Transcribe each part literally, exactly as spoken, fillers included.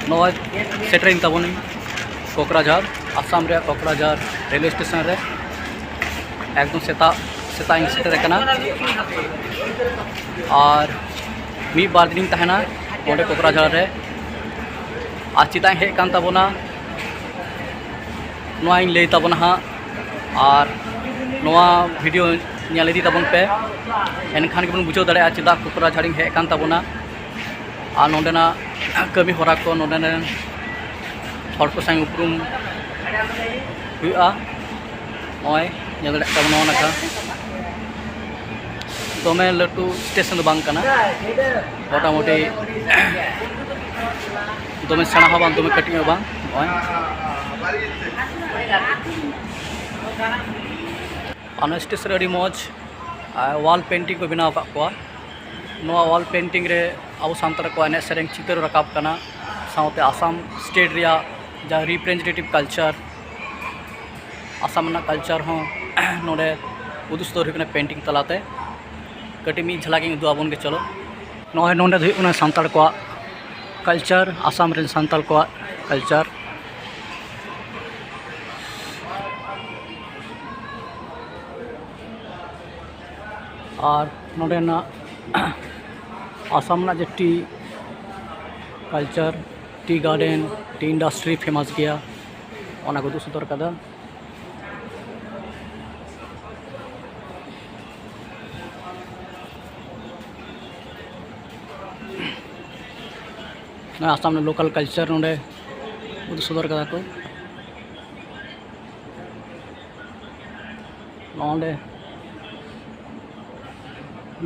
ᱱᱚᱜᱼᱚᱭ ᱥᱮᱴᱮᱨᱮᱱ ᱛᱟᱵᱚᱱᱟᱹᱧ ᱠᱚᱠᱨᱟᱡᱷᱟᱨ, ᱟᱥᱟᱢ ᱨᱮᱭᱟᱜ ᱠᱚᱠᱨᱟᱡᱷᱟᱨ railway station ᱨᱮ᱾ ᱮᱠᱫᱚᱢ ᱥᱮᱛᱟᱜ ᱥᱮᱛᱟᱜ ᱤᱧ ᱥᱮᱴᱮᱨ ᱟᱠᱟᱱᱟ᱾ ᱟᱨ ᱢᱤᱫ ᱵᱟᱨ ᱫᱤᱱᱤᱧ ᱛᱟᱦᱮᱱᱟ ᱚᱸᱰᱮ ᱠᱚᱠᱨᱟᱡᱷᱟᱨ ᱨᱮ᱾ ᱟᱨ ᱪᱮᱫᱟᱜ ᱤᱧ ᱦᱮᱡ ᱟᱠᱟᱱ ᱛᱟᱵᱚᱱᱟ, ᱱᱚᱣᱟᱧ ᱞᱟᱹᱭ ᱛᱟᱵᱚᱱᱟ ᱦᱟᱸᱜ᱾ ᱟᱨ ᱱᱚᱣᱟ ᱵᱷᱤᱰᱤᱭᱳ ᱧᱮᱞ ᱤᱫᱤ ᱛᱟᱵᱚᱱ ᱯᱮ, ᱮᱱᱠᱷᱟᱱ ᱜᱮᱵᱚᱱ ᱵᱩᱡᱷᱟᱹᱣ ᱫᱟᱲᱮᱭᱟᱜᱼᱟ ᱪᱮᱫᱟᱜ ᱠᱚᱠᱨᱟᱡᱷᱟᱨᱤᱧ ᱦᱮᱡ ᱟᱠᱟᱱ ᱛᱟᱵᱚᱱᱟ᱾ ᱟᱨ ᱱᱚᱸᱰᱮᱱᱟᱜ ᱠᱟᱹᱢᱤ ᱦᱚᱨᱟ ᱠᱚ, ᱱᱚᱸᱰᱮ ᱨᱮᱱ ᱦᱚᱲ ᱠᱚ ᱥᱟᱶ ᱩᱯᱨᱩᱢ ᱦᱩᱭᱩᱜᱼᱟ᱾ ᱱᱚᱜᱼᱚᱭ ᱧᱮᱞ ᱫᱟᱲᱮᱭᱟᱜ ᱠᱟᱱᱟ, ᱱᱚᱜᱼᱚ ᱱᱚᱝᱠᱟ ᱫᱚᱢᱮ ᱞᱟᱹᱴᱩ ᱥᱴᱮᱥᱚᱱ ᱫᱚ ᱵᱟᱝ ᱠᱟᱱᱟ, ᱢᱚᱴᱟᱢᱩᱴᱤ ᱫᱚᱢᱮ ᱥᱮᱬᱟ ᱦᱚᱸ ᱵᱟᱝ, ᱫᱚᱢᱮ ᱠᱟᱹᱴᱤᱡ ᱦᱚᱸ ᱵᱟᱝ᱾ ᱱᱚᱜᱼᱚᱭ ᱚᱱᱟ ᱥᱴᱮᱥᱚᱱ ᱨᱮ ᱟᱹᱰᱤ ᱢᱚᱡᱽ ᱣᱟᱞ ᱯᱮᱱᱴᱤᱝ ᱠᱚ ᱵᱮᱱᱟᱣ ᱟᱠᱟᱫ ᱠᱚᱣᱟ᱾ ᱱᱚᱣᱟ ᱣᱟᱞ ᱯᱮᱱᱴᱤᱝ ᱨᱮ ᱟᱵᱚ ᱥᱟᱱᱛᱟᱲ ᱠᱚᱣᱟᱜ ᱮᱱᱮᱡ ᱥᱮᱨᱮᱧ ᱪᱤᱛᱟᱹᱨ ᱨᱟᱠᱟᱵ ᱠᱟᱱᱟ, ᱥᱟᱶᱛᱮ ᱟᱥᱟᱢ ᱥᱴᱮᱴ ᱨᱮᱭᱟᱜ ᱡᱟᱦᱟᱸ ᱨᱤᱯᱨᱮᱡᱮᱱᱴᱮᱴᱤᱵᱷ ᱠᱟᱞᱪᱟᱨ, ᱟᱥᱟᱢ ᱨᱮᱱᱟᱜ ᱠᱟᱞᱪᱟᱨ ᱦᱚᱸ ᱱᱚᱰᱮ ᱩᱫᱩᱜ ᱥᱚᱫᱚᱨ ᱦᱩᱭᱩᱜ ᱠᱟᱱᱟ ᱯᱮᱱᱴᱤᱝ ᱛᱟᱞᱟᱛᱮ᱾ ᱠᱟᱹᱴᱤᱡ ᱢᱤᱫ ᱡᱷᱟᱞᱟᱠ ᱤᱧ ᱩᱫᱩᱜ ᱟᱵᱚᱱ ᱜᱮ, ᱪᱚᱞᱚ᱾ ᱱᱚᱜᱼᱚᱭ ᱱᱚᱰᱮ ᱫᱚ ᱦᱩᱭᱩᱜ ᱠᱟᱱᱟ ᱥᱟᱱᱛᱟᱲ ᱠᱚᱣᱟᱜ ᱠᱟᱞᱪᱟᱨ, ᱟᱥᱟᱢ ᱨᱮᱱ ᱥᱟᱱᱛᱟᱲ ᱠᱚᱣᱟᱜ ᱠᱟᱞᱪᱟᱨ᱾ ᱟᱨ ᱱᱚᱰᱮᱱᱟᱜ ᱟᱥᱟᱢ ᱨᱮᱱᱟᱜ ᱡᱮ T culture, T garden, T industry famous ᱜᱮᱭᱟ, ᱚᱱᱟ ᱠᱚ ᱩᱫᱩᱜ ᱥᱚᱫᱚᱨ ᱠᱟᱫᱟ᱾ ᱱᱚᱣᱟ ᱟᱥᱟᱢ ᱨᱮᱱᱟᱜ ᱞᱳᱠᱟᱞ ᱠᱟᱞᱪᱟᱨ ᱱᱚᱰᱮ ᱩᱫᱩᱜ ᱥᱚᱫᱚᱨ ᱠᱟᱫᱟ ᱠᱚ᱾ ᱱᱚᱰᱮ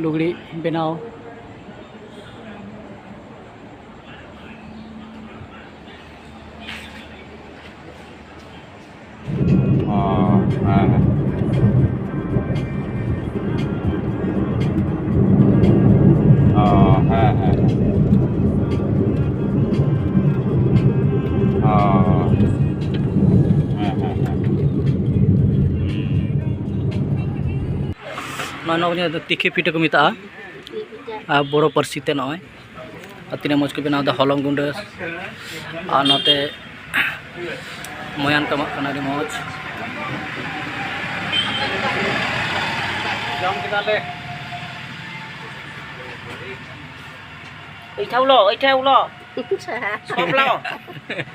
ᱞᱩᱜᱽᱲᱤ ᱵᱮᱱᱟᱣ᱾ ᱚ, ᱦᱮᱸ, ᱦᱮᱸ᱾ ᱚ, ᱦᱮᱸ, ᱦᱮᱸ, ᱦᱮᱸ᱾ ᱚ, ᱦᱮᱸ, ᱦᱮᱸ, ᱦᱮᱸ᱾ ᱱᱚᱜᱼᱚᱭ ᱱᱚᱣᱟ ᱠᱚ ᱛᱤᱠᱤ ᱯᱤᱴᱷᱟᱹ ᱠᱚ ᱢᱮᱛᱟᱜᱼᱟ᱾ ᱟᱨ ᱵᱚᱲᱚ ᱯᱟᱹᱨᱥᱤ ᱛᱮ ᱱᱚᱜᱼᱚᱭ ᱟᱨ ᱛᱤᱱᱟᱹᱜ ᱢᱚᱡᱽ ᱠᱚ ᱵᱮᱱᱟᱣ ᱮᱫᱟ ᱦᱚᱞᱚᱝ ᱜᱩᱸᱰᱟᱹ᱾ ᱟᱨ ᱱᱚᱛᱮ ᱢᱚᱭᱟᱱ ᱠᱚ ᱮᱢᱟᱜ ᱠᱟᱱᱟ, ᱟᱹᱰᱤ ᱢᱚᱡᱽ᱾ ᱡᱚᱢ ᱠᱮᱫᱟᱞᱮ᱾ ᱮᱭᱴᱷᱟ ᱩᱞᱚ, ᱮᱭᱴᱷᱟ ᱩᱞᱚ᱾ ᱥᱚᱵᱞᱚ᱾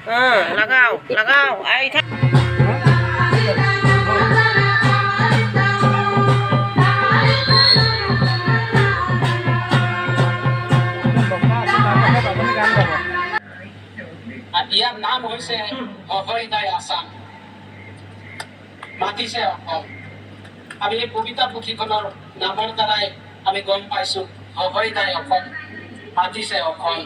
ᱦᱮᱸ, ᱞᱟᱜᱟᱣ, ᱞᱟᱜᱟᱣ᱾ ᱟᱭ ᱴᱷᱮᱱ᱾ ᱟᱨ ᱤᱭᱟᱨ ᱱᱟᱢ ᱦᱚᱭᱥᱮ ᱦᱚᱦᱚᱭ ᱫᱟᱭ ᱟᱥᱟᱢ᱾ ᱢᱟᱛᱤ ᱥᱮ ᱚᱠᱚᱭ? ᱟᱵᱤᱱ ᱠᱚᱵᱤᱛᱟ ᱯᱩᱛᱷᱤ ᱠᱷᱚᱱ ᱱᱟᱢᱵᱟᱨ ᱫᱟᱨᱟᱭ ᱟᱵᱤ ᱜᱚᱢ ᱯᱟᱭᱥᱩ ᱦᱚᱦᱚᱭ ᱫᱟᱭ ᱚᱠᱚᱭ? ᱢᱟᱛᱤ ᱥᱮ ᱚᱠᱚᱭ?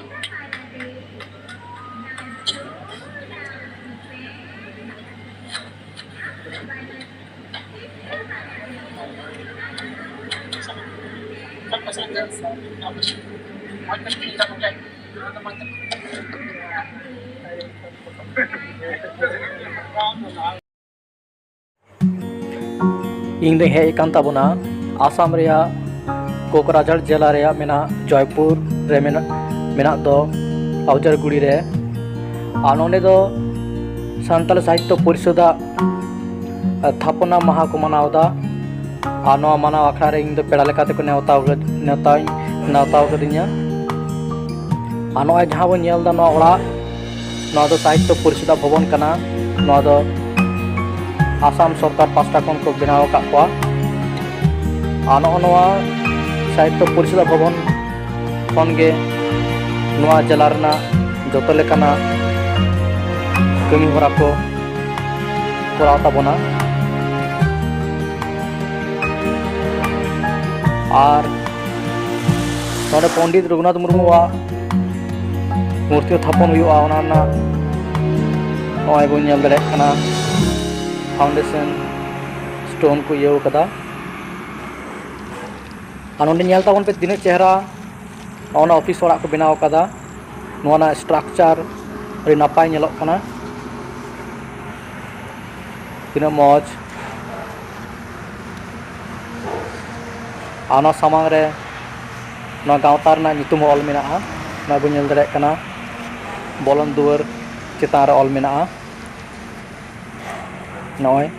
ᱤᱧ ᱫᱚᱧ ᱦᱮᱡ ᱟᱠᱟᱱ ᱛᱟᱵᱚᱱᱟ ᱟᱥᱟᱢ ᱨᱮᱭᱟᱜ ᱠᱳᱠᱨᱟᱡᱷᱟᱲ ᱡᱮᱞᱟ ᱨᱮᱭᱟᱜ ᱢᱮᱱᱟᱜ ᱡᱚᱭᱯᱩᱨ ᱨᱮ ᱢᱮᱱᱟᱜ, ᱢᱮᱱᱟᱜ ᱫᱚ ᱟᱣᱡᱟᱨᱜᱩᱲᱤ ᱨᱮ᱾ ᱟᱨ ᱱᱚᱸᱰᱮ ᱫᱚ ᱥᱟᱱᱛᱟᱲ ᱥᱟᱦᱤᱛᱛᱚ ᱯᱚᱨᱤᱥᱚᱫᱟᱜ ᱛᱷᱟᱯᱚᱱᱟ ᱢᱟᱦᱟ ᱠᱚ ᱢᱟᱱᱟᱣ ᱮᱫᱟ᱾ ᱟᱨ ᱱᱚᱣᱟ ᱢᱟᱱᱟᱣ ᱟᱠᱷᱲᱟ ᱨᱮ ᱤᱧ ᱫᱚ ᱯᱮᱲᱟ ᱞᱮᱠᱟ ᱛᱮᱠᱚ ᱱᱮᱣᱛᱟ ᱟᱠᱟᱫ-, ᱱᱮᱣᱛᱟᱧ, ᱱᱮᱣᱛᱟ ᱟᱠᱟᱫᱤᱧᱟ᱾ ᱟᱨ ᱱᱚᱜᱼᱚᱭ ᱡᱟᱦᱟᱸ ᱵᱚᱱ ᱧᱮᱞ ᱮᱫᱟ, ᱱᱚᱣᱟ ᱚᱲᱟᱜ, ᱱᱚᱣᱟ ᱫᱚ ᱥᱟᱦᱤᱛᱛᱚ ᱯᱚᱨᱤᱥᱚᱫᱟᱜ ᱵᱷᱚᱵᱚᱱ ᱠᱟᱱᱟ᱾ ᱱᱚᱣᱟ ᱫᱚ ᱟᱥᱟᱢ ᱥᱚᱨᱠᱟᱨ ᱯᱟᱥᱴᱟ ᱠᱷᱚᱱ ᱠᱚ ᱵᱮᱱᱟᱣ ᱟᱠᱟᱫ ᱠᱚᱣᱟ᱾ ᱟᱨ ᱱᱚᱜᱼᱚ ᱱᱚᱣᱟ ᱥᱟᱦᱤᱛᱛᱚ ᱯᱚᱨᱤᱥᱚᱫᱟᱜ ᱵᱷᱚᱵᱚᱱ ᱠᱷᱚᱱ ᱜᱮ ᱱᱚᱣᱟ ᱡᱮᱞᱟ ᱨᱮᱱᱟᱜ ᱡᱚᱛᱚ ᱞᱮᱠᱟᱱᱟᱜ ᱠᱟᱹᱢᱤ ᱦᱚᱨᱟ ᱠᱚ ᱠᱚᱨᱟᱣ ᱛᱟᱵᱚᱱᱟ᱾ ᱟᱨ ᱱᱚᱰᱮ ᱯᱚᱱᱰᱤᱛ ᱨᱚᱜᱷᱩᱱᱟᱛᱷ ᱢᱩᱨᱢᱩᱣᱟᱜ ᱢᱩᱨᱛᱤ ᱛᱷᱟᱯᱚᱱ ᱦᱩᱭᱩᱜᱼᱟ, ᱚᱱᱟ ᱨᱮᱱᱟᱜ ᱱᱚᱜᱼᱚᱭ ᱵᱚᱱ ᱧᱮᱞ ᱫᱟᱲᱮᱭᱟᱜ ᱠᱟᱱᱟ, foundation stone ᱠᱚ ᱤᱭᱟᱹᱣ ᱠᱟᱫᱟ᱾ ᱟᱨ ᱱᱚᱰᱮ ᱧᱮᱞ ᱛᱟᱵᱚᱱ ᱯᱮ ᱛᱤᱱᱟᱹᱜ ᱪᱮᱦᱨᱟ ᱱᱚᱜᱼᱚ ᱱᱟ ᱚᱯᱷᱤᱥ ᱚᱲᱟᱜ ᱠᱚ ᱵᱮᱱᱟᱣ ᱠᱟᱫᱟ᱾ ᱱᱚᱣᱟ ᱨᱮᱱᱟᱜ structure ᱟᱹᱰᱤ ᱱᱟᱯᱟᱭ ᱧᱮᱞᱚᱜ ᱠᱟᱱᱟ, ᱛᱤᱱᱟᱹᱜ ᱢᱚᱡᱽ᱾ ᱟᱨ ᱚᱱᱟ ᱥᱟᱢᱟᱝ ᱨᱮ ᱱᱚᱣᱟ ᱜᱟᱶᱛᱟ ᱨᱮᱱᱟᱜ ᱧᱩᱛᱩᱢ ᱦᱚᱸ ᱚᱞ ᱢᱮᱱᱟᱜᱼᱟ᱾ ᱱᱚᱣᱟ ᱵᱚᱱ ᱧᱮᱞ ᱫᱟᱲᱮᱭᱟᱜ ᱠᱟᱱᱟ, ᱵᱚᱞᱚᱱ ᱫᱩᱣᱟᱹᱨ ᱪᱮᱛᱟᱱ ᱨᱮ ᱚᱞ ᱢᱮᱱᱟᱜᱼᱟ᱾ ᱱᱚᱜᱼᱚᱭ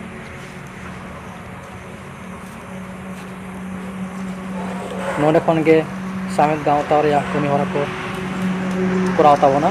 ᱱᱚᱰᱮ ᱠᱷᱚᱱ ᱜᱮ ᱥᱟᱶᱦᱮᱫ ᱜᱟᱶᱛᱟ ᱨᱮᱭᱟᱜ ᱠᱟᱹᱢᱤ ᱦᱚᱨᱟ ᱠᱚ ᱠᱚᱨᱟᱣ ᱛᱟᱵᱚᱱᱟ᱾